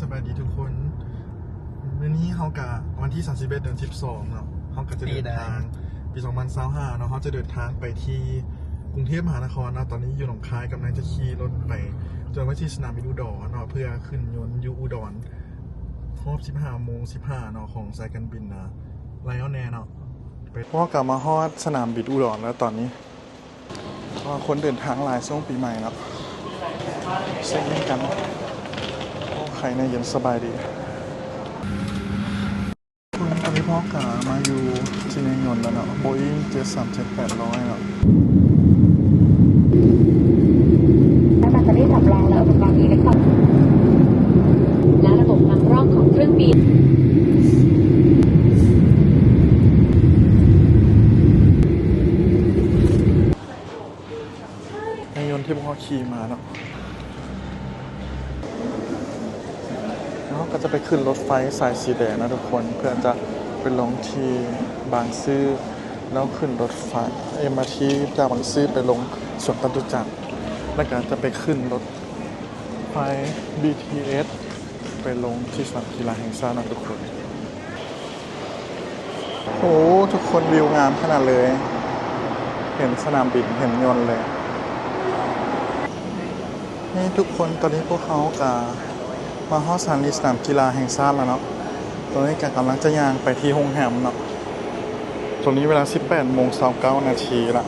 ສະບາຍດີທຸກຄົນ ມື້ນີ້ເຮົາກະວັນທີສາມສິບເອັດ ເດືອນສິບສອງເນາະ ເຮົາກະຈະເດີນທາງ ປີສອງພັນຊາວຫ້າເນາະ ເຮົາຈະເດີນທາງໄປທີ່ກຸງເທບມະຫານະຄອນເນາະ ຕອນນີ້ຢູ່ໜອງຄາຍ ກຳລັງຈະຂີ່ລົດໄປຈອດໄວ້ທີ່ສະໜາມບິນອຸດອນເນາະ ເພື່ອຂຶ້ນຍົນຢູ່ອຸດອນຮອບສິບຫ້າໂມງສິບຫ້າເນາະ ຂອງສາຍການບິນນະ Lion Air ເນາະ ໄປ ເຮົາກະມາຮອດສະໜາມບິນອຸດອນແລ້ວຕອນນີ້. ເພາະວ່າຄົນເດີນທາງຫຼາຍຊ່ວງປີໃໝ່ເນາະ ເຊັກອິນກັນ ໂອ້ ໄຄແນ່ ເຢັນສະບາຍດີ. ຕອນນີ້ພວກກະມາຢູ່ທີ່ໃນຍົນແລ້ວເນາະ ໂບອິງ ເຈັດສາມເຈັດ ແປດຮ້ອຍເນາະ. ແບັດເຕີຣີສຳຮອງ ແລະ ອຸປະກອນອີເລັກຕຣອນ ແລະ ລະບົບນຳຮ່ອງຂອງເຄື່ອງບິນ. ໃນຍົນທີ່ພວກເຮົາຂີ່ມາເນາະ ແລ້ວເຮົາກະຈະໄປຂຶ້ນລົດໄຟສາຍສີແດງນະທຸກຄົນ ເພື່ອຈະໄປລົງທີ່ບາງຊື່ ແລ້ວຂຶ້ນລົດໄຟ ເອັມອາທີ ຈາກບາງຊື່ໄປລົງສວນຈະຕຸຈັກ ແລ້ວກະຈະໄປຂຶ້ນລົດໄຟ ບີທີເອັສ ໄປລົງທີ່ສະໜາມກິລາແຫ່ງຊາດນະທຸກຄົນ. ໂອ້ ທຸກຄົນ ວິວງາມຂະໜາດເລີຍ ເຫັນສະໜາມບິນ ເຫັນຍົນເລີຍ. ນີ້ທຸກຄົນ ຕອນນີ້ພວກເຮົາກະມາຮອດສະຖານີສະໜາມກິລາແຫ່ງຊາດແລ້ວເນາະ ຕອນນີ້ກະກຳລັງຈະຍ່າງໄປທີ່ໂຮງແຮມເນາະ. ຕອນນີ້ເວລາສິບແປດໂມງຊາວເກົ້ານາທີລະ